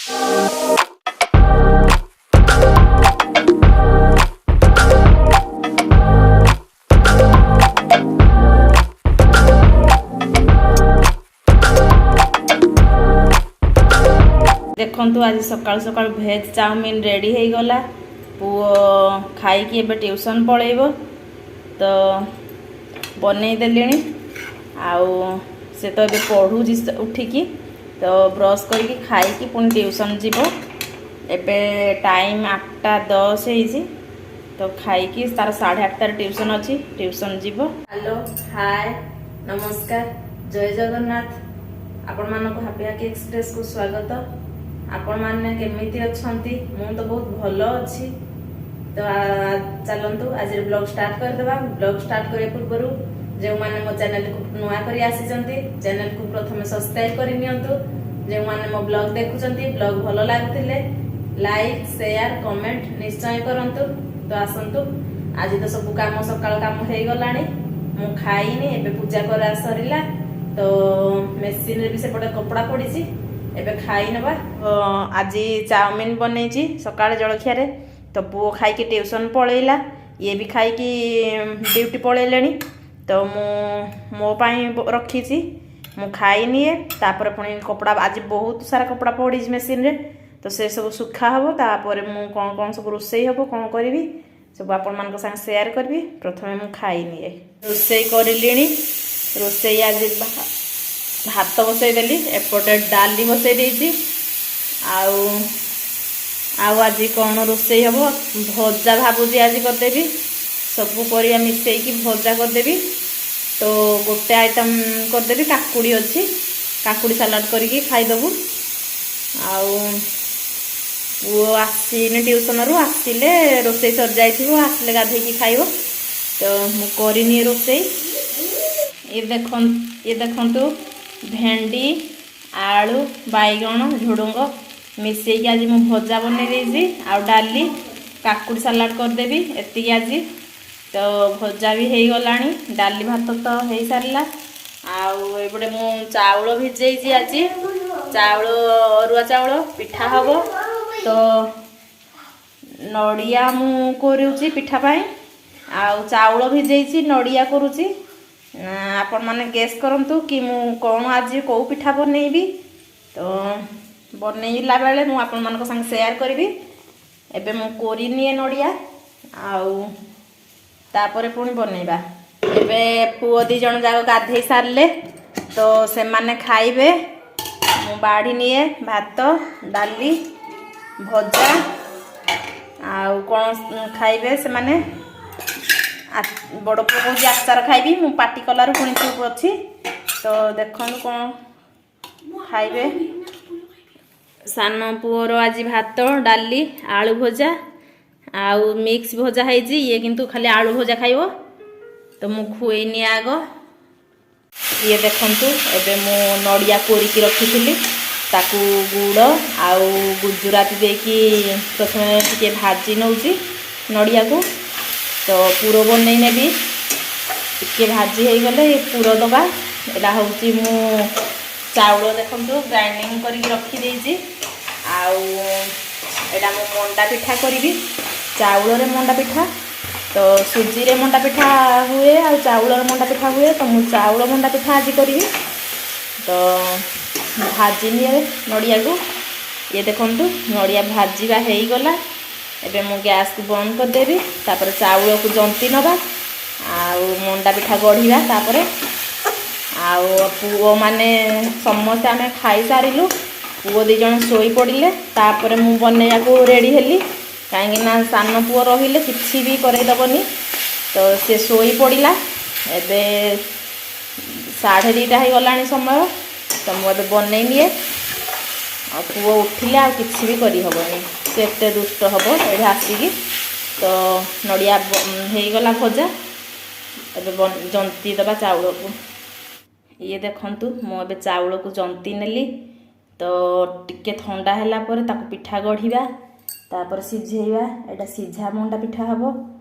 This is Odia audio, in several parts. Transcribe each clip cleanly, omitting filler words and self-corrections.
ଦେଖନ୍ତୁ, ଆଜି ସକାଳୁ ସକାଳୁ ଭେଜ୍ ଚାଉମିନ ରେଡ଼ି ହେଇଗଲା। ପୁଅ ଖାଇକି ଏବେ ଟ୍ୟୁସନ୍ ପଳେଇବ, ତ ବନେଇ ଦେଲିଣି। ଆଉ ସେ ତ ଏବେ ପଢ଼ୁଛି ଉଠିକି, ତ ବ୍ରସ୍ କରିକି ଖାଇକି ପୁଣି ଟ୍ୟୁସନ୍ ଯିବ। ଏବେ ଟାଇମ୍ 8:10 ହେଇଛି। ତ ଖାଇକି ତାର 8:30ରେ ଟ୍ୟୁସନ୍ ଅଛି, ଟ୍ୟୁସନ୍ ଯିବ। ହ୍ୟାଲୋ, ହାଏ, ନମସ୍କାର, ଜୟ ଜଗନ୍ନାଥ। ଆପଣମାନଙ୍କୁ ହାପି ହାକି ଏକ୍ସପ୍ରେସକୁ ସ୍ୱାଗତ। ଆପଣମାନେ କେମିତି ଅଛନ୍ତି? ମୁଁ ତ ବହୁତ ଭଲ ଅଛି। ତ ଚାଲନ୍ତୁ, ଆଜିର ବ୍ଲଗ ଷ୍ଟାର୍ଟ କରିଦେବା। ବ୍ଲଗ ଷ୍ଟାର୍ଟ କରିବା ପୂର୍ବରୁ ଯେଉଁମାନେ ମୋ ଚ୍ୟାନେଲକୁ ନୂଆ କରି ଆସିଛନ୍ତି, ଚ୍ୟାନେଲକୁ ପ୍ରଥମେ ସବସ୍କ୍ରାଇବ କରି ନିଅନ୍ତୁ। ଯେଉଁମାନେ ମୋ ବ୍ଲଗ ଦେଖୁଛନ୍ତି, ବ୍ଲଗ ଭଲ ଲାଗୁଥିଲେ ଲାଇକ୍, ସେୟାର, କମେଣ୍ଟ ନିଶ୍ଚୟ କରନ୍ତୁ। ତ ଆସନ୍ତୁ, ଆଜି ତ ସବୁ କାମ, ସକାଳ କାମ ହେଇଗଲାଣି। ମୁଁ ଖାଇନି, ଏବେ ପୂଜା କରା ସରିଲା। ତ ମେସିନରେ ବି ସେପଟେ କପଡ଼ା ପଡ଼ିଛି, ଏବେ ଖାଇ ନେବା। ତ ଆଜି ଚାଉମିନ ବନେଇଛି ସକାଳେ ଜଳଖିଆରେ। ତ ପୁଅ ଖାଇକି ଟ୍ୟୁସନ୍ ପଳେଇଲା, ଇଏ ବି ଖାଇକି ଡ୍ୟୁଟି ପଳେଇଲେଣି। ତ ମୁଁ ମୋ ପାଇଁ ରଖିଛି, ମୁଁ ଖାଇନିଏ। ତାପରେ ପୁଣି କପଡ଼ା, ଆଜି ବହୁତ ସାରା କପଡ଼ା ପଡ଼ିଛି ମେସିନରେ, ତ ସେ ସବୁ ଶୁଖା ହେବ। ତାପରେ ମୁଁ କ'ଣ କ'ଣ ସବୁ ରୋଷେଇ ହେବ, କ'ଣ କରିବି, ସବୁ ଆପଣମାନଙ୍କ ସାଙ୍ଗେ ସେୟାର କରିବି। ପ୍ରଥମେ ମୁଁ ଖାଇନିଏ। ରୋଷେଇ କରିଲିଣି। ରୋଷେଇ ଆଜି ଭାତ ବସେଇଦେଲି, ଏପଟେ ଡାଲି ବସେଇ ଦେଇଛି। ଆଉ ଆଜି କ'ଣ ରୋଷେଇ ହେବ? ଭଜା ଭାବୁଛି ଆଜି କରିଦେବି, ସବୁ ପରିବା ମିଶେଇକି ଭଜା କରିଦେବି। ତ ଗୋଟେ ଆଇଟମ୍ କରିଦେବି। କାକୁଡ଼ି ଅଛି, କାକୁଡ଼ି ସାଲାଡ଼ କରିକି ଖାଇଦେବୁ। ଆଉ ପୁଅ ଆସିନି ଟ୍ୟୁସନରୁ, ଆସିଲେ ରୋଷେଇ ସରିଯାଇଥିବ, ଆସିଲେ ଗାଧେଇକି ଖାଇବ। ତ ମୁଁ କରିନି ରୋଷେଇ। ଇଏ ଦେଖନ୍ତୁ, ଭେଣ୍ଡି, ଆଳୁ, ବାଇଗଣ, ଝୁଡ଼ୁଙ୍ଗ ମିଶେଇକି ଆଜି ମୁଁ ଭଜା ବନେଇ ଦେଇଛି। ଆଉ ଡାଲି, କାକୁଡ଼ି ସାଲାଡ଼ କରିଦେବି, ଏତିକି ଆଜି। ତ ଭଜା ବି ହେଇଗଲାଣି, ଡାଲି ଭାତ ତ ହେଇସାରିଲା। ଆଉ ଏପଟେ ମୁଁ ଚାଉଳ ଭିଜେଇଛି ଆଜି। ଚାଉଳ, ଅରୁଆ ଚାଉଳ ପିଠା ହବ। ତ ନଡ଼ିଆ ମୁଁ କରୁଛି ପିଠା ପାଇଁ, ଆଉ ଚାଉଳ ଭିଜେଇଛି, ନଡ଼ିଆ କରୁଛି। ଆପଣମାନେ ଗେସ୍ କରନ୍ତୁ କି ମୁଁ କ'ଣ ଆଜି କେଉଁ ପିଠା ବନେଇବି। ତ ବନେଇଲା ବେଳେ ମୁଁ ଆପଣମାନଙ୍କ ସାଙ୍ଗେ ସେୟାର କରିବି। ଏବେ ମୁଁ କୋରିନିଏ ନଡ଼ିଆ, ଆଉ ତାପରେ ପୁଣି ବନେଇବା। ଏବେ ପୁଅ 2 ଜଣ ଯାକ ଗାଧେଇ ସାରିଲେ, ତ ସେମାନେ ଖାଇବେ। ମୁଁ ବାଢ଼ି ନିଏ ଭାତ, ଡାଲି, ଭଜା। ଆଉ କ'ଣ ଖାଇବେ ସେମାନେ? ବଡ଼ ପୁଅ କହୁଛି ଆଚାର ଖାଇବି। ମୁଁ ପାଟି କଲାରୁ ପୁଣି ଚୁପ୍ ଅଛି। ତ ଦେଖନ୍ତୁ କ'ଣ ଖାଇବେ। ସାନ ପୁଅର ଆଜି ଭାତ, ଡାଲି, ଆଳୁ ଭଜା ଆଉ ମିକ୍ସ ଭଜା ହେଇଛି। ଇଏ କିନ୍ତୁ ଖାଲି ଆଳୁ ଭଜା ଖାଇବ। ତ ମୁଁ ଖୁଏଇନି ଆଗ। ଇଏ ଦେଖନ୍ତୁ, ଏବେ ମୁଁ ନଡ଼ିଆ କୋରିକି ରଖିଥିଲି, ତାକୁ ଗୁଡ଼ ଆଉ ଗୁଜୁରାତି ଦେଇକି ପ୍ରଥମେ ଟିକେ ଭାଜି ନେଉଛି ନଡ଼ିଆକୁ। ତ ପୁର ବନେଇ ନେବି। ଟିକେ ଭାଜି ହେଇଗଲେ ପୁର ଦେବା। ଏଇଟା ହେଉଛି ମୁଁ ଚାଉଳ, ଦେଖନ୍ତୁ, ଗ୍ରାଇଣ୍ଡିଙ୍ଗ କରିକି ରଖିଦେଇଛି। ଆଉ ଏଇଟା ମୁଁ ମଣ୍ଡା ପିଠା କରିବି, ଚାଉଳରେ ମଣ୍ଡା ପିଠା। ତ ସୁଜିରେ ମଣ୍ଡା ପିଠା ହୁଏ ଆଉ ଚାଉଳରେ ମଣ୍ଡା ପିଠା ହୁଏ। ତ ମୁଁ ଚାଉଳ ମଣ୍ଡା ପିଠା ଆଜି କରିବି। ତ ଭାଜି ନିଏ ନଡ଼ିଆକୁ। ଇଏ ଦେଖନ୍ତୁ, ନଡ଼ିଆ ଭାଜିବା ହେଇଗଲା। ଏବେ ମୁଁ ଗ୍ୟାସ୍କୁ ବନ୍ଦ କରିଦେବି। ତାପରେ ଚାଉଳକୁ ଜନ୍ତି ନେବା ଆଉ ମଣ୍ଡା ପିଠା ଗଢ଼ିବା ତାପରେ। ଆଉ ପୁଅମାନେ ସମସ୍ତେ ଆମେ ଖାଇସାରିଲୁ। ପୁଅ 2 ଜଣ ଶୋଇ ପଡ଼ିଲେ, ତାପରେ ମୁଁ ବନେଇବାକୁ ରେଡ଼ି ହେଲି। କାହିଁକି ନା ସାନ ପୁଅ ରହିଲେ କିଛି ବି କରେଇ ଦେବନି। ତ ସେ ଶୋଇ ପଡ଼ିଲା। ଏବେ 2:30 ହେଇଗଲାଣି ସମୟ। ତ ମୁଁ ଏବେ ବନେଇ ନିଏ। ଆଉ ପୁଅ ଉଠିଲେ ଆଉ କିଛି ବି କରିହେବନି, ସେ ଏତେ ଦୁଷ୍ଟ ହେବ ଏଠି ଆସିକି। ତ ନଡ଼ିଆ ହେଇଗଲା ଭଜା, ଏବେ ଜନ୍ତି ଦେବା ଚାଉଳକୁ। ଇଏ ଦେଖନ୍ତୁ, ମୁଁ ଏବେ ଚାଉଳକୁ ଜନ୍ତି ନେଲି। ତ ଟିକେ ଥଣ୍ଡା ହେଲା ପରେ ତାକୁ ପିଠା ଗଢ଼ିବା, ତାପରେ ସିଝେଇବା। ଏଇଟା ସିଝା ମଣ୍ଡା ପିଠା ହେବ।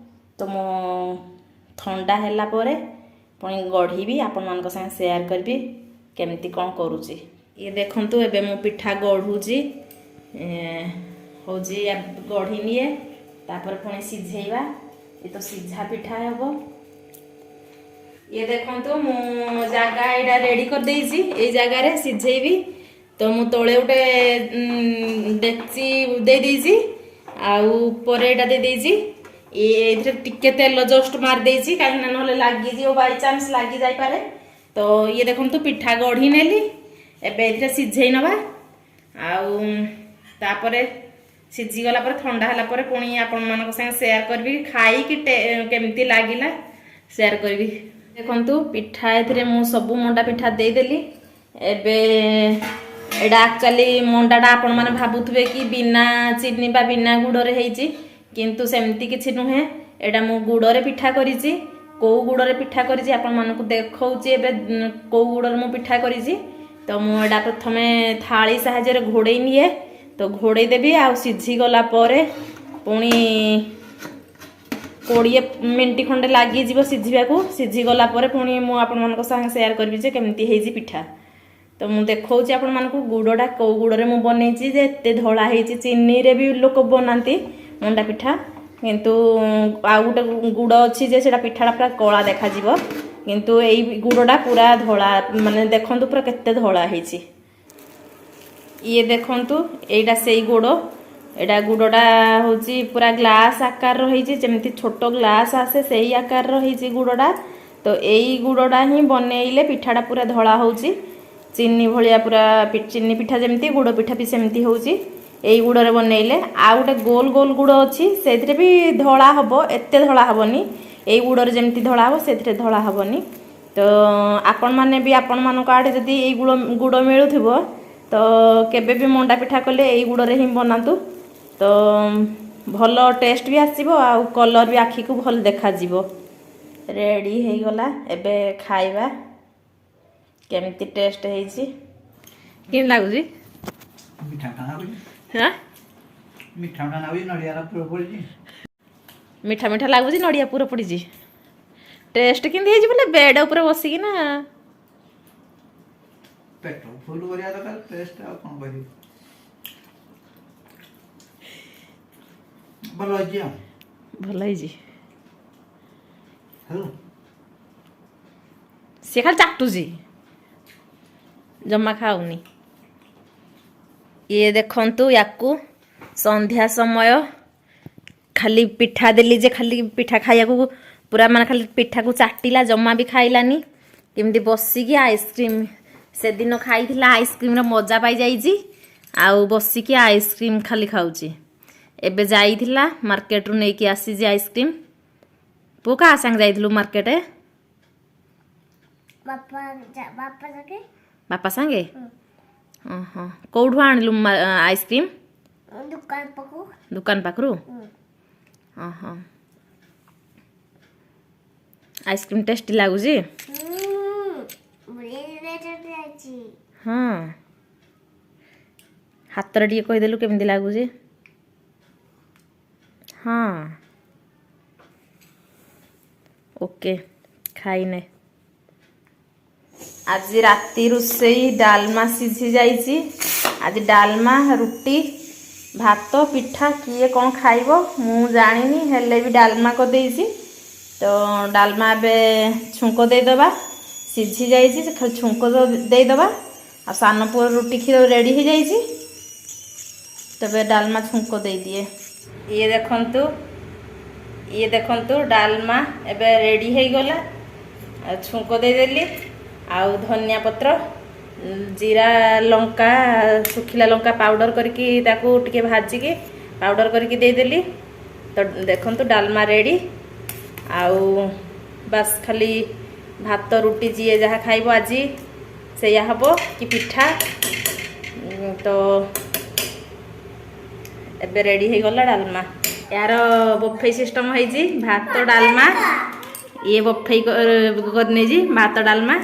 ତ ମୁଁ ଥଣ୍ଡା ହେଲା ପରେ ପୁଣି ଗଢ଼ିବି, ଆପଣମାନଙ୍କ ସାଙ୍ଗେ ସେୟାର କରିବି କେମିତି କ'ଣ କରୁଛି। ଇଏ ଦେଖନ୍ତୁ, ଏବେ ମୁଁ ପିଠା ଗଢ଼ୁଛି। ହେଉଛି ଗଢ଼ି ନିଏ, ତାପରେ ପୁଣି ସିଝେଇବା। ଏ ତ ସିଝା ପିଠା ହେବ। ଇଏ ଦେଖନ୍ତୁ, ମୁଁ ଜାଗା ଏଇଟା ରେଡ଼ି କରିଦେଇଛି। ଏଇ ଜାଗାରେ ସିଝେଇବି। ତ ମୁଁ ତଳେ ଗୋଟେ ଡେକ୍ଚି ଦେଇଦେଇଛି ଆଉ ଉପରେ ଏଇଟା ଦେଇଦେଇଛି। ଏଇଥିରେ ଟିକେ ତେଲ ଜଷ୍ଟ ମାରିଦେଇଛି, କାହିଁକିନା ନହେଲେ ଲାଗିଯିବ, ବାଇଚାନ୍ସ ଲାଗି ଯାଇପାରେ। ତ ଇଏ ଦେଖନ୍ତୁ, ପିଠା ଗଢ଼ି ନେଲି। ଏବେ ଏଥିରେ ସିଝେଇ ନେବା ଆଉ ତାପରେ ସିଝିଗଲା ପରେ, ଥଣ୍ଡା ହେଲା ପରେ ପୁଣି ଆପଣମାନଙ୍କ ସାଙ୍ଗେ ସେୟାର କରିବି, ଖାଇକି କେମିତି ଲାଗିଲା ସେୟାର କରିବି। ଦେଖନ୍ତୁ, ପିଠା ଏଥିରେ ମୁଁ ସବୁ ମଣ୍ଡା ପିଠା ଦେଇଦେଲି। ଏବେ ଏଇଟା ଆକ୍ଚୁଆଲି ମଣ୍ଡାଟା ଆପଣମାନେ ଭାବୁଥିବେ କି ବିନା ଚିନି ବା ବିନା ଗୁଡ଼ରେ ହେଇଛି, କିନ୍ତୁ ସେମିତି କିଛି ନୁହେଁ। ଏଇଟା ମୁଁ ଗୁଡ଼ରେ ପିଠା କରିଛି। କୋଉ ଗୁଡ଼ରେ ପିଠା କରିଛି ଆପଣମାନଙ୍କୁ ଦେଖାଉଛି ଏବେ, କୋଉ ଗୁଡ଼ରେ ମୁଁ ପିଠା କରିଛି। ତ ମୁଁ ଏଇଟା ପ୍ରଥମେ ଥାଳି ସାହାଯ୍ୟରେ ଘୋଡ଼େଇ ନିଏ। ତ ଘୋଡ଼େଇ ଦେବି ଆଉ ସିଝିଗଲା ପରେ ପୁଣି 20 ମିନିଟ୍ ଖଣ୍ଡେ ଲାଗିଯିବ ସିଝିବାକୁ। ସିଝିଗଲା ପରେ ପୁଣି ମୁଁ ଆପଣମାନଙ୍କ ସାଙ୍ଗେ ସେୟାର କରିବି ଯେ କେମିତି ହେଇଛି ପିଠା। ତ ମୁଁ ଦେଖାଉଛି ଆପଣମାନଙ୍କୁ ଗୁଡ଼ଟା କୋଉ ଗୁଡ଼ରେ ମୁଁ ବନେଇଛି ଯେ ଏତେ ଧଳା ହେଇଛି। ଚିନିରେ ବି ଲୋକ ବନାନ୍ତି ମଣ୍ଡା ପିଠା, କିନ୍ତୁ ଆଉ ଗୋଟେ ଗୁଡ଼ ଅଛି ଯେ ସେଇଟା ପିଠାଟା ପୁରା କଳା ଦେଖାଯିବ, କିନ୍ତୁ ଏଇ ଗୁଡ଼ଟା ପୁରା ଧଳା। ମାନେ ଦେଖନ୍ତୁ, ପୁରା କେତେ ଧଳା ହେଇଛି। ଇଏ ଦେଖନ୍ତୁ, ଏଇଟା ସେଇ ଗୁଡ଼। ଏଇଟା ଗୁଡ଼ଟା ହେଉଛି ପୁରା ଗ୍ଲାସ୍ ଆକାରର ହେଇଛି। ଯେମିତି ଛୋଟ ଗ୍ଲାସ୍ ଆସେ, ସେଇ ଆକାରର ହେଇଛି ଗୁଡ଼ଟା। ତ ଏଇ ଗୁଡ଼ଟା ହିଁ ବନେଇଲେ ପିଠାଟା ପୁରା ଧଳା ହେଉଛି। ଚିନି ଭଳିଆ ପୁରା, ଚିନି ପିଠା ଯେମିତି, ଗୁଡ଼ ପିଠା ବି ସେମିତି ହେଉଛି ଏଇ ଗୁଡ଼ରେ ବନେଇଲେ। ଆଉ ଗୋଟେ ଗୋଲ ଗୋଲ ଗୁଡ଼ ଅଛି, ସେଇଥିରେ ବି ଧଳା ହବ, ଏତେ ଧଳା ହବନି। ଏଇ ଗୁଡ଼ରେ ଯେମିତି ଧଳା ହବ, ସେଥିରେ ଧଳା ହବନି। ତ ଆପଣମାନେ ବି ଆପଣମାନଙ୍କ ଆଡ଼େ ଯଦି ଏଇ ଗୁଡ଼ ମିଳୁଥିବ, ତ କେବେ ବି ମଣ୍ଡା ପିଠା କଲେ ଏଇ ଗୁଡ଼ରେ ହିଁ ବନାନ୍ତୁ। ତ ଭଲ ଟେଷ୍ଟ ବି ଆସିବ ଆଉ କଲର୍ ବି ଆଖିକୁ ଭଲ ଦେଖାଯିବ। ରେଡ଼ି ହେଇଗଲା, ଏବେ ଖାଇବା, କେମିତି ଟେଷ୍ଟ ହେଇଛି। କେମିତି ଲାଗୁଛି? ମିଠା ମିଠା ଲାଗୁଛି। ହଁ। ମିଠା ମିଠା ଲାଗୁଛି, ନଡ଼ିଆର ପୁର ପଡ଼ିଛି। ମିଠା ମିଠା ଲାଗୁଛି, ନଡ଼ିଆ ପୁର ପଡ଼ିଛି। ଟେଷ୍ଟ କେମିତି ହେଇଛି ବୋଲେ ବେଡ୍ ଉପରେ ବସିକି ନା? ପେଟ ଫୁଲ କରିବା ଦରକାର, ଟେଷ୍ଟ ଆଉ କ'ଣ କରିବି? ଭଲ ହେଇଛି ଆଉ। ଭଲ ହେଇଛି। ହଉ। ସିଏ ଖାଲି ଚାଟୁଛି, ଜମା ଖାଉନି। ଇଏ ଦେଖନ୍ତୁ, ୟାକୁ ସନ୍ଧ୍ୟା ସମୟ ଖାଲି ପିଠା ଦେଲି ଯେ ଖାଲି ପିଠା ଖାଇବାକୁ ପୁରା ମାନେ ଖାଲି ପିଠାକୁ ଚାଟିଲା, ଜମା ବି ଖାଇଲାନି। କେମିତି ବସିକି ଆଇସ୍କ୍ରିମ୍, ସେଦିନ ଖାଇଥିଲା ଆଇସ୍କ୍ରିମ୍ର ମଜା ପାଇଯାଇଛି ଆଉ ବସିକି ଆଇସ୍କ୍ରିମ୍ ଖାଲି ଖାଉଛି। ଏବେ ଯାଇଥିଲା ମାର୍କେଟରୁ ନେଇକି ଆସିଛି ଆଇସ୍କ୍ରିମ୍। ପୁଅ, କାହା ସାଙ୍ଗେ ଯାଇଥିଲୁ ମାର୍କେଟ? ବାପା, ବାପା ସାଙ୍ଗେ। ବାପା ସାଙ୍ଗେ? ଓହୋ, କୋଉଠୁ ଆଣିଲୁ ଆଇସ୍କ୍ରିମ୍? ଦୋକାନ ପାଖକୁ। ଦୋକାନ ପାଖରୁ? ଓହୋ, ଆଇସ୍କ୍ରିମ୍ ଟେଷ୍ଟି ଲାଗୁଛି? ଯାଇଛି। ହଁ, ହାତରେ ଟିକେ କହିଦେଲୁ କେମିତି ଲାଗୁଛି। ହଁ, ଓକେ, ଖାଇନେ। ଆଜି ରାତି ରୋଷେଇ, ଡାଲମା ସିଝି ଯାଇଛି। ଆଜି ଡାଲମା, ରୁଟି, ଭାତ, ପିଠା କିଏ କ'ଣ ଖାଇବ ମୁଁ ଜାଣିନି, ହେଲେ ବି ଡାଲମା କରିଦେଇଛି। ତ ଡାଲମା ଏବେ ଛୁଙ୍କ ଦେଇଦେବା। ସିଝି ଯାଇଛି, ସେ ଖାଲି ଛୁଙ୍କ ଦେଇଦେବା। ଆଉ ସାନ ପୁଅ ରୁଟି କ୍ଷୀର ରେଡ଼ି ହେଇଯାଇଛି। ତେବେ ଡାଲମା ଛୁଙ୍କ ଦେଇଦିଏ। ଇଏ ଦେଖନ୍ତୁ, ଇଏ ଦେଖନ୍ତୁ, ଡାଲମା ଏବେ ରେଡ଼ି ହେଇଗଲା। ଆଉ ଛୁଙ୍କ ଦେଇଦେଲି ଆଉ ଧନିଆ ପତ୍ର, ଜିରା, ଲଙ୍କା, ଶୁଖିଲା ଲଙ୍କା ପାଉଡ଼ର କରିକି ତାକୁ ଟିକେ ଭାଜିକି ପାଉଡ଼ର କରିକି ଦେଇଦେଲି। ତ ଦେଖନ୍ତୁ, ଡାଲମା ରେଡ଼ି। ଆଉ ବାସ୍ ଖାଲି ଭାତ, ରୁଟି ଯିଏ ଯାହା ଖାଇବ ଆଜି ସେଇଆ ହବ କି ପିଠା। ତ ଏବେ ରେଡ଼ି ହେଇଗଲା ଡାଲମା। ଏହାର ବଫେଇ ସିଷ୍ଟମ ହେଇଛି, ଭାତ ଡାଲମା। ଇଏ ବଫେଇ କରିନେଇଛି, ଭାତ ଡାଲମା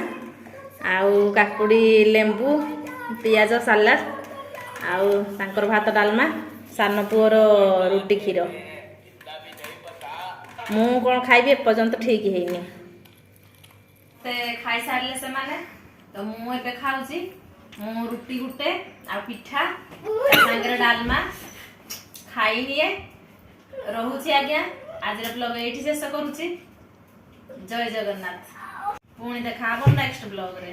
ଆଉ କାକୁଡ଼ି, ଲେମ୍ବୁ, ପିଆଜ ସାଲାଡ଼। ଆଉ ତାଙ୍କର ଭାତ ଡାଲମା, ସାନ ପୁଅର ରୁଟି କ୍ଷୀର। ମୁଁ କ'ଣ ଖାଇବି ଏପର୍ଯ୍ୟନ୍ତ ଠିକ୍ ହେଇନି। ଖାଇସାରିଲେ ସେମାନେ, ତ ମୁଁ ଏବେ ଖାଉଛି। ମୁଁ ରୁଟି ଗୋଟେ ଆଉ ପିଠା ତା ସାଙ୍ଗରେ ଡାଲମା ଖାଇନିଏ। ରହୁଛି ଆଜ୍ଞା, ଆଜିର ବ୍ଲଗ ଏଇଠି ଶେଷ କରୁଛି। ଜୟ ଜଗନ୍ନାଥ। ପୁଣି ଦେଖା ହବ ନେକ୍ସଟ ବ୍ଲଗରେ।